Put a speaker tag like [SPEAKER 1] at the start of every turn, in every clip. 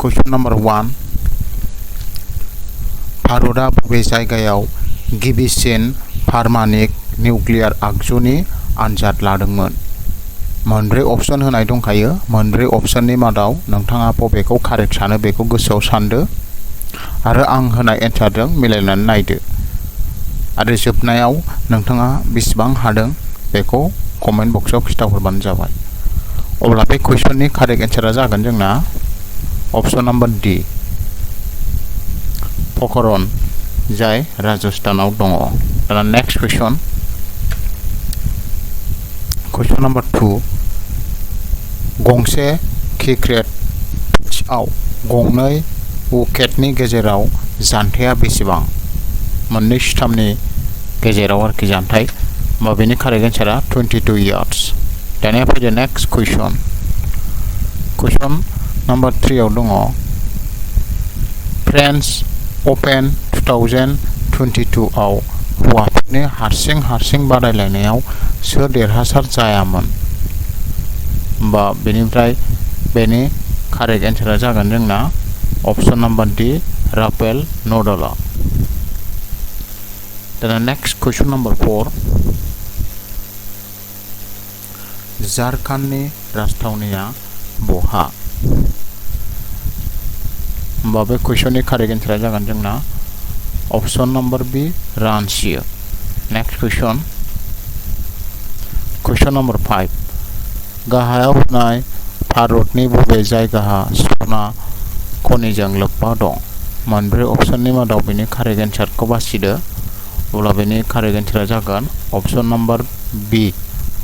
[SPEAKER 1] Question number 1 भारतआ बबे जायगायाव गिबिसिन पारमाणिक निउक्लियार आगजुनि आनजाद लादोंमोन? मोनब्रै अपशन होनाय दंखायो। मोनब्रै अपशननि मादाव नोंथाङा बबेखौ कारेक्ट सानो बेखौ गोसोआव सानदो आरो आं होनाय एन्सारजों मिलायनानै नायदो आरो जोबनायाव नोंथाङा बेसेबां हादों बेखौ कमेन्ट बक्सआव खिन्थाहरबानो जाबाय। अब्ला बे कुइसननि कारेक्ट एन्सारा जागोन जोंना अपशन नाम्बार डि पकरन, जाय राजस्थानाव दङ। दाना नेक्स्ट कुइसन नाम्बार 2 गंसे क्रिकेट पिचआव गंनै उइकेटनि गेजेराव जानथाया बेसेबां? मोननै स्टाम्पनि गेजेराव आरोखि जानथाय। होमबा बेनि कारेक्ट एन्सारा 22 यार्डस। दानिया फैदो नेक्स्ट कुइसन नाम्बार 3 आव दङ फ्रेन्स अपेन 2022 आव हौवाफोरनि हारसिं बादायलायनायाव सोर देरहासार जायामोन? होमबा बेनिफ्राय बेनि कारेक्ट एन्सारा जागोन जोंना option number D Rafael Nadal. दाना नेक्स्ट कुइसन नाम्बार 4 झारखन्डनि राजथावनिया बहा? होमबा बे कुइसननि कारेक्ट एन्सारा जागोन जोंना अपशन नाम्बार बि रांची। नेक्स्ट कुइसन नाम्बार 5 गाहायाव होनाय भारतनि बबे जायगाहा सना खनिजों लोब्बा दं? मोनब्रै अपशननि मादाव बेनि कारेक्ट एन्सारखौ बासिदो। अब्ला बेनि कारेक्ट एन्सारा जागोन अपशन नाम्बार बि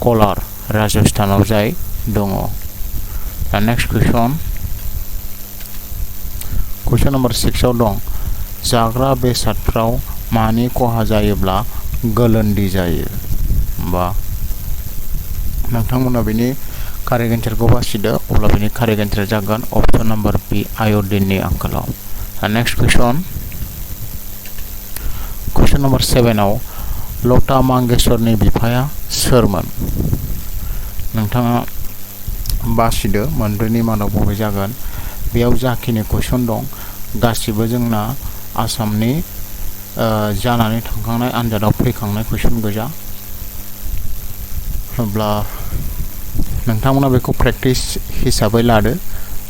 [SPEAKER 1] कलार, राजस्थानाव जाय दङ। दा नेक्स्ट कुइसन नाम्बार 6 आव दं जाग्रा बेसादफ्राव मानि खहा जायोब्ला गोलोन्दै जायो? होमबा नोंथांमोना बेनि कारेक्ट एन्सारखौ बासिदो। अब्ला बेनि कारेक्ट एन्सारा जागोन अपशन नाम्बार बि आयडिननि आंखालाव। दा नेक्स्ट कुइसन नाम्बार 7 आव लता मंगेशकरनि बिफाया सोरमोन? नोंथाङा बासिदो मोनब्रैनि मादाव बबे जागोन। बेयाव जाखिनि कुइसन दं गासिबो जोंना आसामनि जानानै थांखांनाय आनजादाव फैखांनाय कुइसन गोजा। अब्ला नोंथांमोना बेखौ प्रेक्टिस हिसाबै लादो।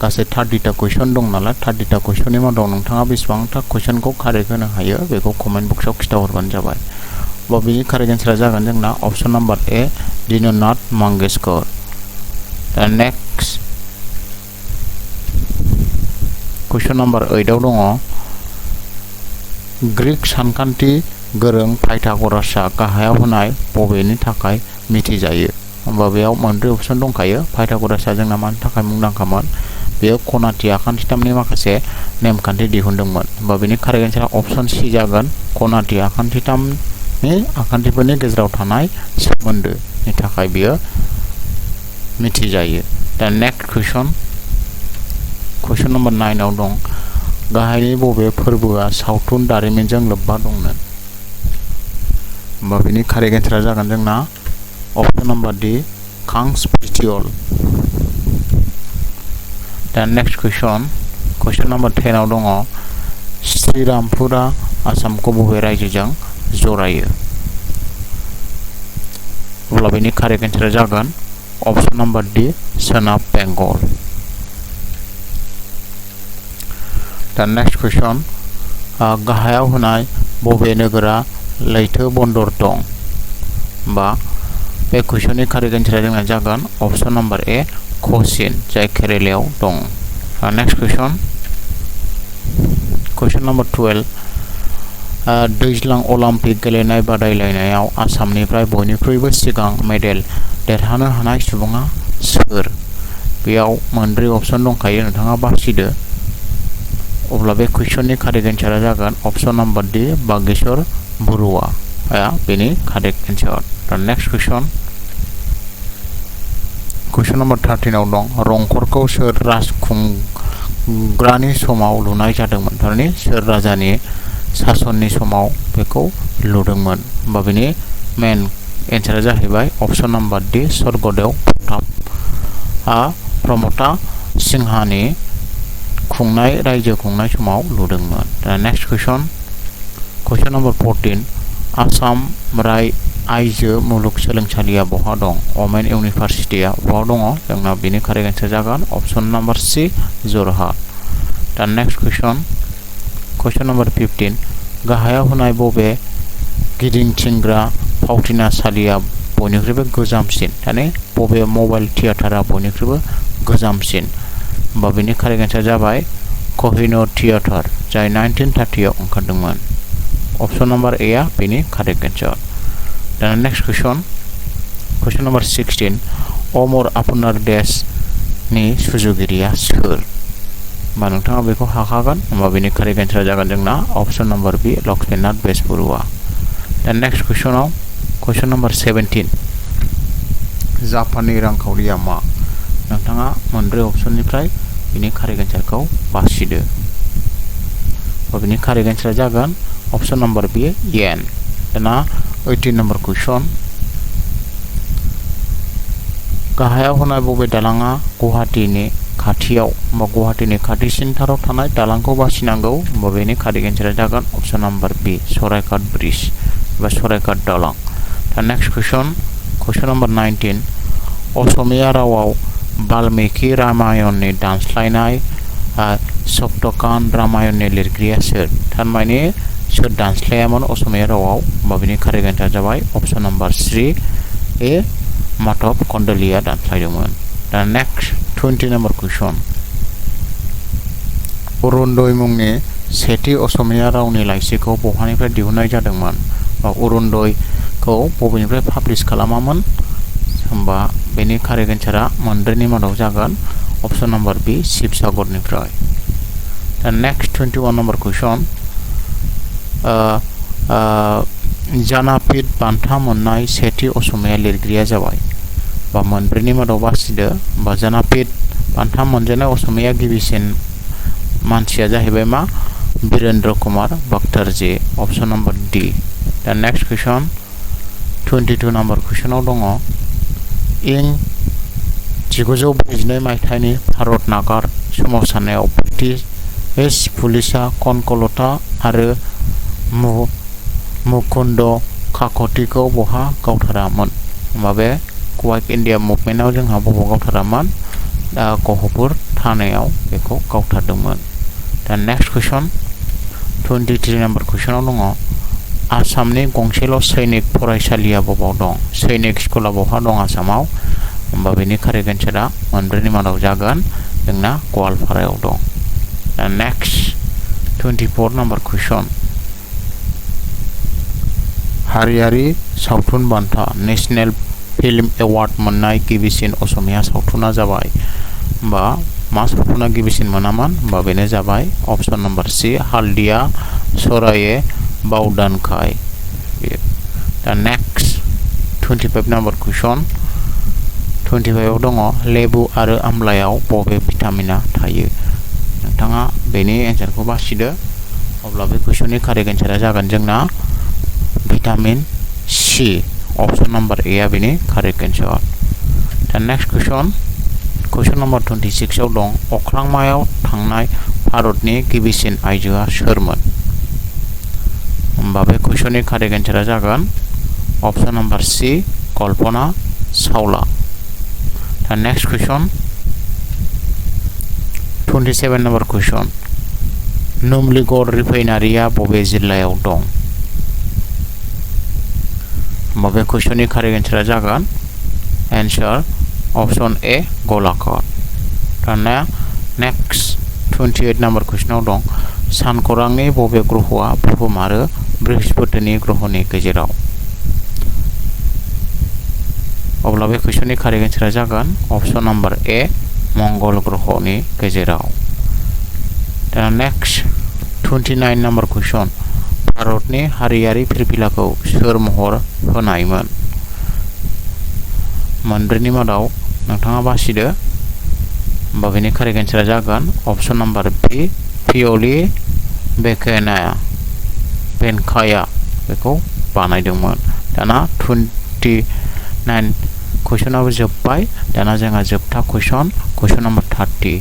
[SPEAKER 1] गासै 30टा कुइसन दं नालाय 30टा कुइसननि मादाव नोंथाङा बेसेबांथा कुइसनखौ कारेक्ट होनो हायो बेखौ कमेन्ट बक्सआव खिन्थाहरबानो जाबाय। अब्ला बेनि कारेक्ट एन्सारा जागोन जोंना अपशन नाम्बार ए दीननाथ मंगेशकर। दा नेक्स्ट कुइसन नाम्बार 8 आव दङ ग्रीक सानखान्थि गोरों पाइथागरासआ गाहायाव होनाय बबेनि थाखाय मिथिजायो? होमबा बेयाव मोनब्रै अपशन दंखायो। पाइथागरासआ जोंना मानि थाखाय मुंदांखामोन? बेयो खनाथि आखान्थिथामनि माखासे नेमखान्थि दिहुनदोंमोन। होमबा बेनि कारेक्ट एन्सारा अपशन सि जागोन खनाथि आखान्थिथामनि आखान्थिफोरनि गेजेराव थानाय सोमोन्दोनि थाखाय बेयो मिथिजायो। दा नेक्स्ट कुइसन नाम्बार 9 आव दं गाहायनि बबे फोरबोआ सावथुन दारिमिनजों लोब्बा दंमोन? होमबा बेनि कारेक्ट एन्सारा जागोन जोंना अपशन नाम्बार डि कांस फेस्टिवल। दा नेक्स्ट कुइसन नाम्बार 10 आव दङ श्रीरामपुरा आसामखौ बबे रायजोजों जरायो? अब्ला बेनि कारेक्ट एन्सारा जागोन अपशन नाम्बार डि सोनाब बेंगल। दा नेक्स्ट कुइसन गाहायाव होनाय बबे नोगोरा लैथो बन्दर दं? बा बे कुइसननि कारेक्ट एन्सारा जोंना जागोन अपशन नाम्बार ए कचिन, जाय केरेलायाव दं। नेक्स्ट कुइसन नाम्बार 12 दैज्लां अलिम्पिक गेलेनाय बादायलायनायाव आसामनिफ्राय बयनिख्रुइबो सिगां मेडेल देरहानो हानाय सुबुङा सोर? बेयाव मोनब्रै अपशन दंखायो, नोंथाङा बासिदो। अब्ला बे कुइसननि कारेक्ट एन्सारा जागोन option number D Bageshwar Baruah बेनि कारेक्ट एन्सार। दा नेक्स्ट कुइसन नाम्बार 13 आव दं रंघरखौ सोर राजखुंग्रानि समाव लुनाय जादोंमोन? थारमाने सोर राजानि सासननि समाव बेखौ लुदोंमोन? होमबा बेनि मेन एन्सारा जाहैबाय option number D Swargadeo Pratap प्रमता सिंहानि खुंनाय रायजो खुंनाय समाव लुदोंमोन। दा नेक्स्ट कुइसन नम्बर 14 आसाम आइजो मुलुगसोलोंसालिया बहा दं? वमेन इउनिभारसिटिया बहा दङ? जोंना बेनि कारेक्ट एन्सार जागोन अप्शन नम्बर सी जरहाट। दा नेक्स्ट कुइसन नम्बर 15 गाहायाव होनाय बबे गिदिंथिंग्रा फावथिनासालिया बयनिख्रुइबो गोजामसिन? माने बबे मबाइल थियेटारा बयनिख्रुइबो गोजामसिन? होमबा बेनि कारेक्ट एन्सार जाबाय कहिनूर थियेटार, जाय 1930 आव ओंखारदोंमोन। अप्शन नम्बर ए आ बेनि कारेक्ट एन्सार। दा नेक्स्ट कुइसन नम्बर 16 अमर आपनार देश नि सुजुगिरिया सोर? होमबा नोंथाङा बेखौ हाखागोन। होमबा बेनि कारेक्ट एन्सार जागोन जोंना अप्शन नम्बर बी लक्ष्मीनाथ बेजबरुवा। दा नेक्स्ट कुइसन नम्बर 17 जापाननि रांखावरिया मा? नोंथाङा मोनब्रै अप्शननिफ्राय बेनि कारेक्ट एन्सारखौ बासिदो। बेनि कारेक्ट एन्सार जागोन अप्शन नम्बर बी येन। दाना 18 नम्बर कुइसन गाहायाव होनाय बबे दालाङा गुवाहाटीनि खाथियाव बा गुवाहाटीनि खाथिसिनथाराव थानाय दालांखौ बासिनांगौ? होमबा बेनि कारेक्ट एन्सारा जागोन अप्शन नम्बर बी सराइघाट ब्रिज बा सराइघाट दालां। दा नेक्स्ट कुइसन नम्बर 19 असमिया रावाव बाल्मिकि रामायणनि दानस्लायनाय सप्तकान रामायणनि लिरगिरिया सोर? थारमाने सोर दानस्लायामोन असमिया रावाव? होमबा बेनि कारेक्ट एन्सार जाबाय अप्शन नम्बर सी ए माधव कन्दलिया दानस्लायदोंमोन। दा नेक्स्ट 20 नम्बर कुइसन अरुणोदय मुंनि सेथि असमिया रावनि लाइसिखौ बहानिफ्राय दिहुननाय जादोंमोन? बा अरुणोदयखौ बबेनिफ्राय पाब्लिश खालामामोन? होमबा बेनि कारेक्ट एन्सारा मोनब्रैनि मादाव जागोन अप्शन नम्बर बी शिबसागरनिफ्राय। दा नेक्स्ट 21 नम्बर कुइसन ज्ञानपीठ बान्था मोननाय सेथि असमिया लिरगिरिया जाबाय? बा मोनब्रैनि मादाव बासिदो। बा ज्ञानपीठ बान्था मोनजेननाय असमिया गिबिसिन मानसिया जाहैबाय मा? वीरेन्द्र कुमार बागटारजी। Option number D. दा नेक्स्ट कुइसन 22 नम्बर कुइसनाव दङ इं 1942 मायथाइनि भारत नागार सोमावसारनायाव ब्रिटिश पुलिसा कनकलता आरो मुकुन्द काकतिखौ बहा गावथारामोन? होमबा बे क्वाइट इन्डिया मुभमेन्टआव जोंहा बबाव गावथारामोन? गहपुर थानायाव बेखौ गावथारदोंमोन। दा नेक्स्ट कुइसन 23 नम्बर कुइसनाव दङ आसामनि गंसेल' सैनिक फरायसालिया बबाव दं? सैनिक स्कुला बहा दं आसामाव? होमबा बेनि कारेक्ट एन्सारा मोनब्रैनि मादाव जागोन जोंना गवालपारायाव दं। दा नेक्स्ट 24 नम्बर कुइसन हारियारि सावथुन बान्था नेशनेल फिल्म एवार्ड मोननाय गिबिसिन असमिया सावथुना जाबाय? होमबा मा सावथुना गिबिसिन मोनामोन? होमबा बेनो जाबाय अप्शन नम्बर सी हालदिया सराये बावदानखाय। दा नेक्स्ट 25 नम्बर कुइसन 25 आव दङ लेबु आरो आमलायाव बबे भिटामिना थायो? नोंथाङा बेनि एन्सारखौ बासिदो। अब्ला बे कुइसननि कारेक्ट एन्सारा जागोन जोंना भिटामिन सी। अप्शन नम्बर ए आ बेनि कारेक्ट एन्सार। दा नेक्स्ट कुइसन नम्बर 26 आव दं अख्रांमायाव थांनाय भारतनि गिबिसिन आइजोआ सोरमोन? होमबा बे कुइसननि कारेक्ट एन्सारा जागोन option number C Kalpana Chawla. दा नेक्स्ट कुइसन 27 नम्बर कुइसन नुमलीगढ़ रिफाइनारिया बबे जिल्लायाव दं? होमबा बे कुइसननि कारेक्ट एन्सारा जागोन एन्सार अप्शन ए गलाघाट। दाना नेक्स्ट 28 नम्बर कुइसनाव दं सानखौरांनि बबे ग्रहआ बुहुम आरो बृहस्पतिनि ग्रहनि गेजेराव? अब्ला बे कुइसननि कारेक्ट एन्सारा जागोन अप्शन नम्बर ए मंगल ग्रहनि गेजेराव। दा नेक्स्ट 29 नम्बर कुइसन भारतनि हारियारि फिरफिलाखौ सोर महर होनायमोन? मोनब्रैनि मादाव नोंथाङा बासिदो। होमबा बेनि कारेक्ट एन्सारा जागोन अप्शन नम्बर बी पिय'लि बेनकाया बेखौ बानायदोंमोन। दाना 29 कुइसनाबो जोब्बाय। दाना जोंहा जोबथा कुइसन नम्बर 30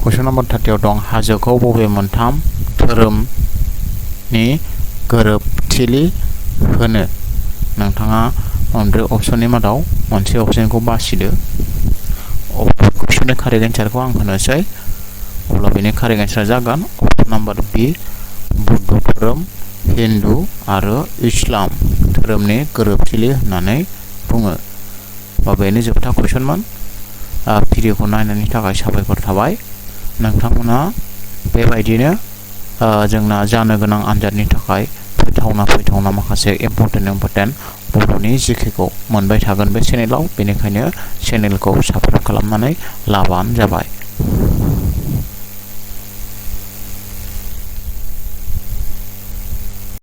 [SPEAKER 1] कुइसन नम्बर 30 दं हाजोखौ बबे मोनथाम धोरोमनि गोरोबथिलि होनो? नोंथाङा मोनब्रै अपसननि मादाव मोनसे अपसनखौ बासिदो। कुइसननि कारेक्ट एन्सारखौ आं होनोसै। अब्ला बेनि कारेक्ट एन्सारा जागोन अपसन नाम्बार बि बुद्ध धोरोम, हिन्दु आरो इस्लाम धोरोमनि गोरोबथिलि होननानै बुङो। बेनो जोबथा कुइसनमोन। भिडिअखौ नायनायनि थाखाय साबायखर थाबाय। नोंथांमोना बेबायदिनो जोंना जानो गोनां आनजादनि थाखाय फैथावना माखासे इम्परटेन्ट बड'नि जिकेखौ मोनबाय थागोन बे चेनेलाव। बेनिखायनो चेनेलखौ साबस्क्राइब खालामनानै लाबानो जाबाय।